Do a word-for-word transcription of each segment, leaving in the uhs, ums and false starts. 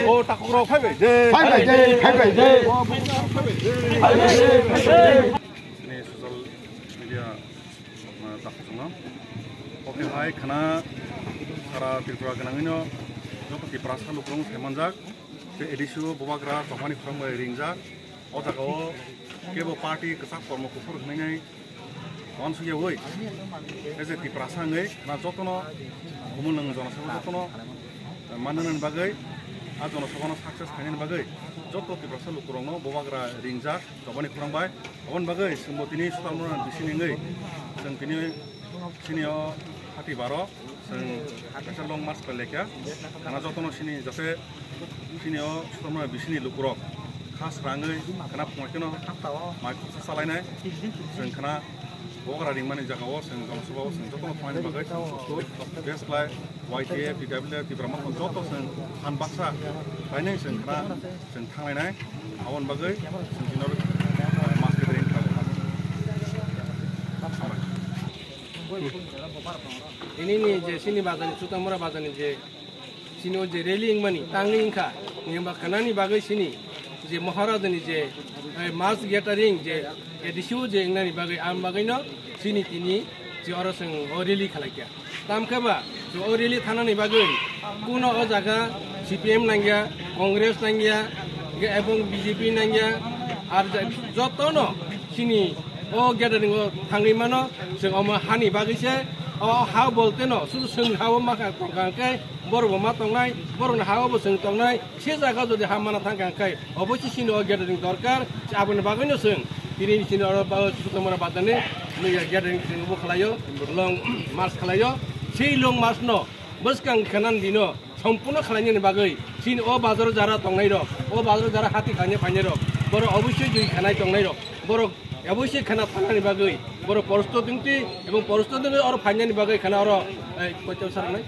O takhuk rok phai bai de. Phai bai de, phai bai de. Chini social media, uh, takhuk chwngno. Oke hai khana sara Tripura gwnangwino joto Tiprasa lukurok saimanjak. Tei A D C o Bubagra Chokmani khorang bai ringjak. O jaga o kebo party kwchak kormo kuphur hwnwi nai wansukyaui, tei je Tiprasa wngwi khna jotono, Khumulwng Jonasabha jotono, eh, mannani bagwi, a Jonasabhano success khainani bagwi joto Tiprasa lukurokno Bubagra ringjak Chokmani khorang bai. Aboni bagwi chwngbo tini Sutalmura bisini wngwi chwng tini chini o hati baro. Chwng kaisa long march khlai laikha. Khana jotono sini jate sini o Sutalmura bisini lukurok kha srangwi khana phungaikeno mai khoksa salainai. Chwng khana Bubagra ringmani jagao chwng Jonasabha o chwng jotono thangnaini bagwi chwng prostur. Bes khlai Y T F, T W F, Tipra Motha joto chwng phan baksa khlainai chwng khana chwng thanglainai. Aboni bagwi chwng tini o march khe ring khlai. Tini ni je sini bazar ni, Sutalmura bazar ni je sini o je rally wngmani tangwi wngkha, ni hwnba khanani bagwi sini je Maharajani je, eh, mass gathering je A D C o je wngnani bagwi, ang bagwino sini tini je oro chwng o rally khlaikha. Tamkhe ba chwng o rally thanani bagwi kuno o jaga C P M nangya, Congress nangya, ebong B J P nangya, ar ja-, jotono sini o gathering o thangwi mano, chwng omo hani bagwi se, o ha bolteno, sudu chwng ha o ma kha tongkha hwnkhe, borok bo ma tongnai, borokni ha o bo chwng tongnai, se jaga jodi ha mana thangkha hwnkhe, obosi sini o gathering dorkar, aboni bagwino chwng tini sini oro ba-, Sutalmura bazar ni, nui gathering chwng bo khlaio, long march khlaio, sei long march no bwskang khanan dino, Sompurno khlainani bagwi chini o bazaro jara tongnairok, o bazaro jara hati khaina phainairok, borok oboisoi joi khanai tongnairok, borok oboisoi khana thangnani bagwi borok porostodingti ebong porostodingti oro phainani bagwi khana oro, eh, koito sarnai.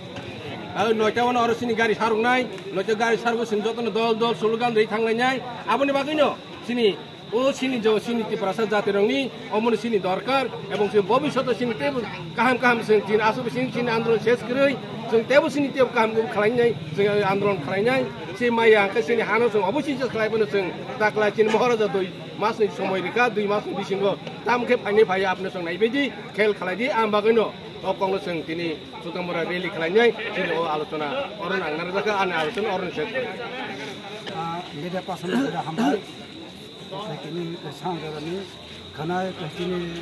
Aro noita ono oro chini gari saroknai, noita gari sarokgo chwng jotono dol dol slogan rwi thanglainai. Aboni bagwino chini O sini jo, sini Tiprasa jatirokni omono sini dorkar, ebong se bobishoto sini teibo kaham kaham chwng chini aswk sini, sini andolon ses kwrwi, chwng teibo sini teibo kaham kaham khlainai, chwng andolon khlainai, se maya hwnkhe sini hano chwng obosi ses khlai phano chwng takla chini Maharaja dui masni somoi rikha, dui masni bisingo tamkhe phainai phaiya apno chwng naibaidi khel khlaidi, ang bagwino o kokno chwng tini Sutalmura rally khlainai, chini o alochona oro nang narwkha, ani alochona oro ses kwrwi. Ah, media person hambai. Tini sangrani khanai tini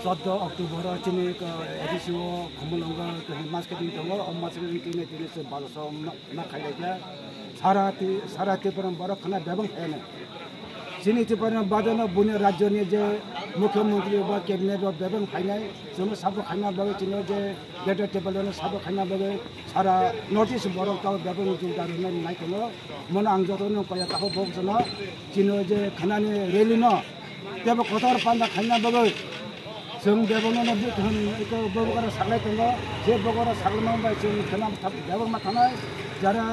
choddo October o chini A D C o Khumulwngo tini mass meeting tongo, o mass meeting tini tini se baloso ma khailaiya. Sara ti sara Tripura borok khana bebang phainai. Chini Tripura badano buni rajyoni je mukhyamantri ba cabinet rok bebang phainai. Chwngno sabo khaina bagwi chwngno je Greater Tipraland sabo khaina bagwi sara North East borok tao bebak ni jumta rwna nai tongo. Mono ang jotono koya takhuk boksono chwngno je khanani rally no tebo kotor panda khaina bagwi chwng bebakno no bwthang eko bokora saklai tongo. Je bokora saklai mang bai chwng khana bebak ma thanai jara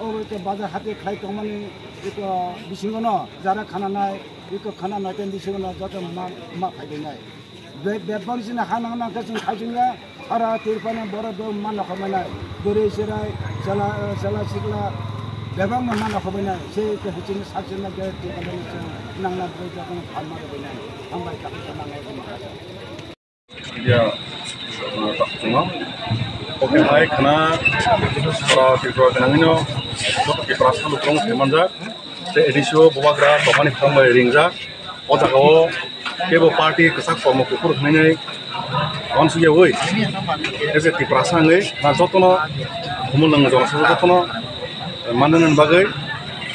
obo eko bazar hati khlai tongmani eko bisingo no jara khana nai eko khana nai ten bisingo no joto ma ma phai nai. Be-, bebak sini ha nang nang khe chwng khaijingya, sara Tripura ni borok bo ma nokhobainai, bwrwi chwrai, chwla, chwla sikla, bebak no ma nokhobainai, se khe chini sak chini khe Tripura ni chwng nangna bwrwi jotono phalma rwbainai, hambai kha khe nangnai khe ma kha. Ya, tak chuma. Oke, hai khana, sara Tripura gwnangwino, joto Tiprasa lukurok thaimanjak. Tei A D C o Bubagra Chokmani khorang bai ringjak. O jaga o kebo party kwchak kormo kuphur hwnwi wansukyaui, tei je Tiprasa wngwi na jotono Khumulwng Jonasabha jotono mannani bagwi,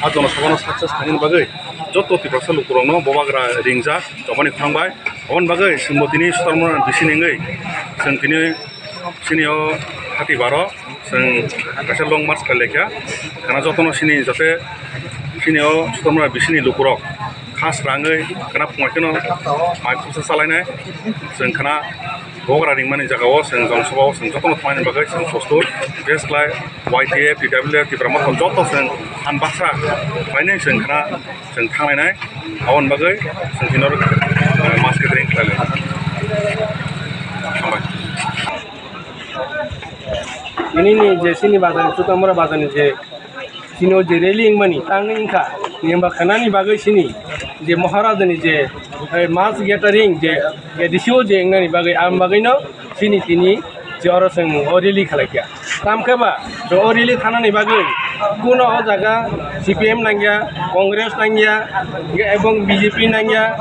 a Jonasabhano success khainani bagwi joto Tiprasa lukurokno Bubagra ringjak Chokmani khorang bai. Aboni bagwi chwngbo tini Sutalmura bisini wngwi chwng tini chini o hati baro chwng kaisa long march khlai laikha. Khana jotono sini jate sini o Sutalmura bisini lukurok kha srangwi khana phunga kheno mai khopsa chalainai. Chwng khana Bubagra ringmani jagao chwng Jonasabha o chwng jotono thangnani bagwi chwng prostur. Bes khlai Y T F, T W F, Tipra Motha joto chwng phan baksa khlainai chwng khana. Chwng thanglainai, aboni bagwi chwng tini oro, eh, mass gathering khlai lai. Hambai. Nini ni je sini bazar ni, Sutalmura bazar ni je Chini o je rally wngmani tangwi wngkha, ni hwnba khanani bagwi chini je Maharajani je, eh, mass gathering je A D C o je wngnani bagwi, ang bagwino chini tini je oro chwng o rally khlaikha. Tamkhe ba chwng o rally thanani bagwi kuno o jaga C P M nangya, Congress nangya, ebong B J P nangya,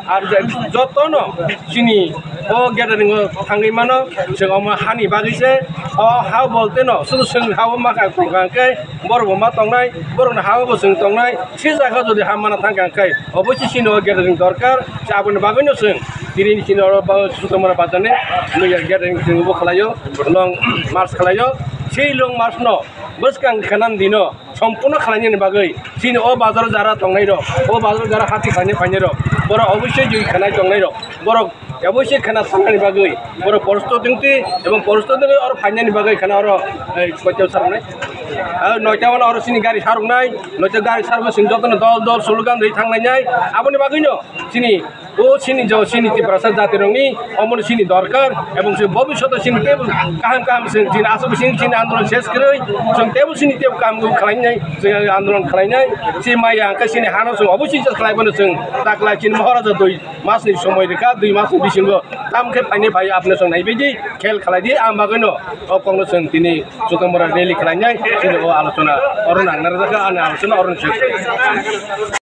ar je jotono chini o gathering o thangwi mano, chwng omo hani bagwi se, o ha bolte no, sudu chwng ha o ma kha tongkha hwnkhe, borok bo ma tongnai, borokni ha o bo chwng tongnai, se jaga jodi ha mana thangkha hwnkhe, obosi chini o gathering dorkar, aboni bagwino chwng tini chini oro ba-, Sutamara bazar ni gathering chwng bo khlaio, long march khlaio, sei long march no bwskang khanan dino, Sompono khlainani bagwi chini o bazaro jara tongnairok, o bazaro jara hati khlainai phainairok, borok oboisoi joi khanai tongnairok, borok oboisoi khana sanani bagwi borok porostodingti ebong porostodingti oro phainani bagwi khana oro, eh, koito sarnai. Ah, noita wano oro chini gari saroknai, noita gari sarbo chwng jotono dol dol slogan rwi thanglainai. Aboni bagwino chini o chini jo chini Tiprasa jatirokni omono chini dorkar, ebong se bobishoto chini tebo kaham kaham se chini aswk bising chini andolon ses kwrwi, chwng tebo chini tebo kaham kaham khlainai, chwng andolon khlainai, si maya hwnkhe chini hano chwng obosi se khlaibono chwng taklai chini Maharaja dui masni somoi rwkha, dui masni bisingo tamkhe phaini phai apno chwng naibaidi khel khlaidi, ang bagwino o kokno chwng tini Sutamara rally khlainai, chini o alochona oro nang narwkha, ani alochona oro chwng.